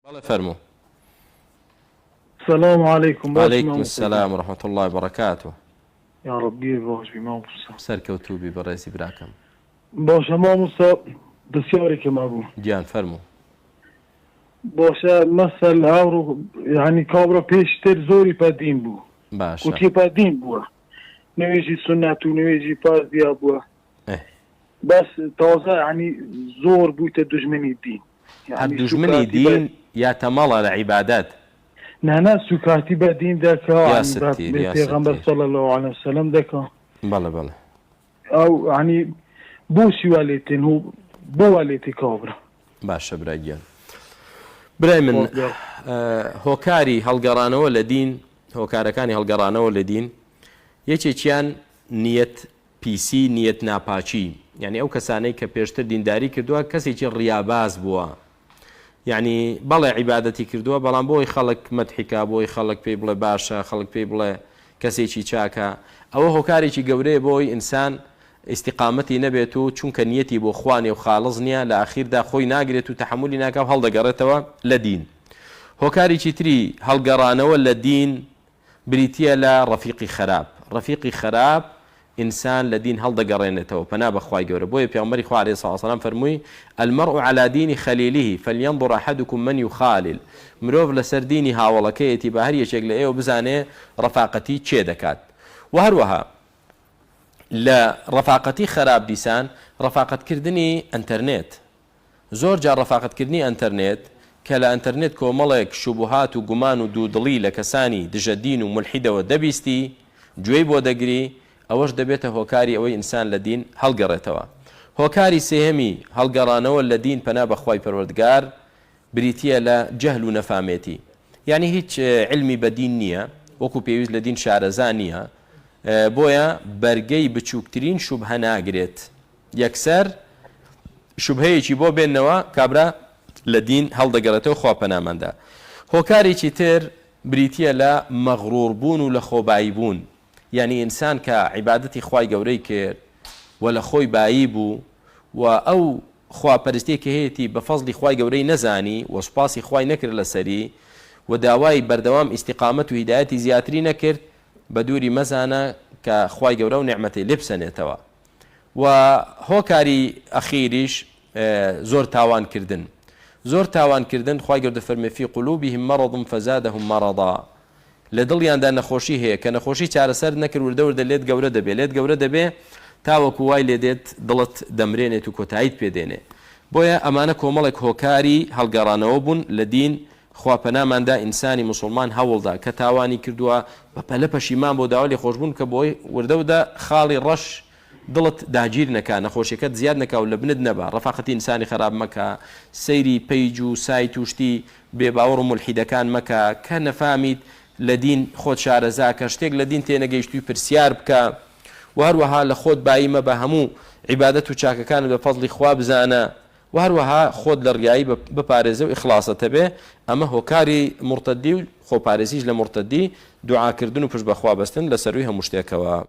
بەڵێ فەرموو. سلام علیکم باش علیکم مامۆستا گیان. السلام ورحمة اللە وبرکاته. یاڕەبی باش بی مامۆستا. سەرکەوتوو بی بەڕێزی براکەم. باشە مامۆستا پرسیارێکم هەبوو. گیان فەرموو. باشە مەسەل ئەوڕۆ یانی کابرا پێشتر زۆری پە دین بوو باشە. گوتی پە دین بووە نوێژی سوننەت و نوێژی فەرزی هەبووە ئێ. بەس تازە یانی زۆر بوویتە دوژمنی دین. هەر دوژمنی دین یا تەمەڵە لە عیبادەت. نا نا سوکاتی بە دین دەکا یا یانی بە ستیر یا پێغەمبەر ستیر. صلی اللە علیە وسلم دەکا. بەڵێ بەڵێ. ئەو یانی بۆچی وا لێ تێن هو بۆ وا لێ تێ کابرا. باشە برا گیان. برای من هۆکاری هەڵگەڕانەوە لە دین هۆکارەکانی هەڵگەڕانەوە لە دین یەکێکیان نیەت پیسی نیەت ناپاکی یانی ئەو کەسانەی کە پێشتر دینداری کردووە کەسێکی ڕیاباز بووە یعنی بەڵێ عیبادەتی کردووە بەڵام بۆی خەڵک مەدحیکا بۆی خەڵک پێی بڵێ باشە خەڵک پێی بڵێ کەسێکی چاکە ئەوە هۆکارێکی گەورەیە بۆی ئینسان ئیستیقامەتی نەبێت و چونکە نیەتی بۆ خوا نیە و خاڵس نیە لە ئاخیردا خۆی ناگرێت و تەحەمولی ناکا و هەڵدەگەڕێتەوە لە دین هۆکارێکی تری هەڵگەڕانەوە لە دین بریتییە لە ڕەفیقی خەراپ، ڕەفیقی خەراپ ئینسان لە دین هەڵدەگەڕێنێتەوە، پەنا بە خوای گەورە، بۆیە پێغەمبەری خوا علیە الصلوە والسلام فەرمووی، المرء علی دین خلیله فلینظر احدکم من یخالل، مرۆڤ لەسەر دینی هاوەڵەکەیەتی با هەر یەکێک لە ئێوە بزانێ ڕەفاقەتی کێ دەکات. وە هەروەها لە ڕەفاقەتی خەراپ دیسان ڕەفاقەت کردنی ئەنتەرنێت، زۆر جار ڕەفاقەت کردنی ئەنتەرنێت، کە لە ئەنتەرنێت کۆمەڵێک شوبوهات و گومان و دوودڵی لە کەسانی دژە دین و مولحیدەوە دەبیستی، گوێی بۆ دەگری، ئەوەش دەبێتە هۆکاری ئەوەی ئینسان لە دین هەڵگەڕێتەوە. هۆکاری سێیەمی هەڵگەڕانەوە لە دین پەنا بە خوای پەروەردگار بریتییە لە جەهل و نەفامێتی. یانی هیچ عیلمی بە دین نییە، وەکو پێویست لە دین شارەزا نییە، بۆیە بەرگەی بچووکترین شوبهە ناگرێت. یەکسەر شوبهەیەکی بۆ بێننەوە کابرا لە دین هەڵدەگەڕێتەوە خوا پەنامان دا. هۆکارێکی تر بریتیە لە مەغرور بوون و لە خۆبایی بوون یانی ئینسان کە عیبادەتی خوای گەورەی کرد و لە خۆی بایی بوو و ئەو خوا پەرستیە کە هەیەتی بە فەزڵی خوای گەورەی نەزانی و سوپاسی خوای نەکرد لەسەری و داوای بەردەوام ئیستیقامەت و هیدایەتی زیاتری نەکرد بە دووری مەزانە کە خوای گەورە ئەو نیعمەتەی لێ بسەنێتەوە. و هۆکاری ئەخیریش زۆر تاوان کردن زۆر تاوان کردن خوای گەورە دەفەرمێ فی قلوبهم مرض فزادهم مرضا لە دڵیاندا نەخۆشی هەیە کە نەخۆشی چارەسەر نەکرد وردە وردە لێت گەورە دەبێ لێت گەورە دەبێ تاوەکو وای لێ دێت دڵت دەمرێنێت و کۆتاییت پێ دێنێ بۆیە ئەمانە کۆمەڵێک هۆکاری هەڵگەڕانەوە بوون لە دین خوا پەنامان دا ئینسانی موسڵمان هەوڵدا کە تاوانی کردووە بە پەلە پەشیمان بۆ داوا لێخۆشبوون بکە بۆی وردە وردە خاڵی ڕەش دڵت داگیر نەکا نەخۆشیەکەت زیاد نەکا و لە بنت نەبا ڕەفاقەتی ئینسانی خەراپ مەکە سەیری پەیج و سایت و شتی بێ باوەڕ و مولحیدەکان مەکە کە نەفامیت لە دین خۆت شارەزا کە شتێک لە دین تێنەگەیشتووی پرسیار بکە و هەروەها لە خۆت بایی مەبە هەموو عیبادەت و چاکەکانت بە فەزڵی خوا بزانە وە هەروەها خۆت لە ڕیایی بپارێزە و ئیخڵاست هەبێ، ئەمە هۆکاری موڕتەدی و خۆپارێزیش لە موڕتەدی، دوعا کردن و پشت بە خوا بەستن لە سەرووی هەموو شتێکەوە.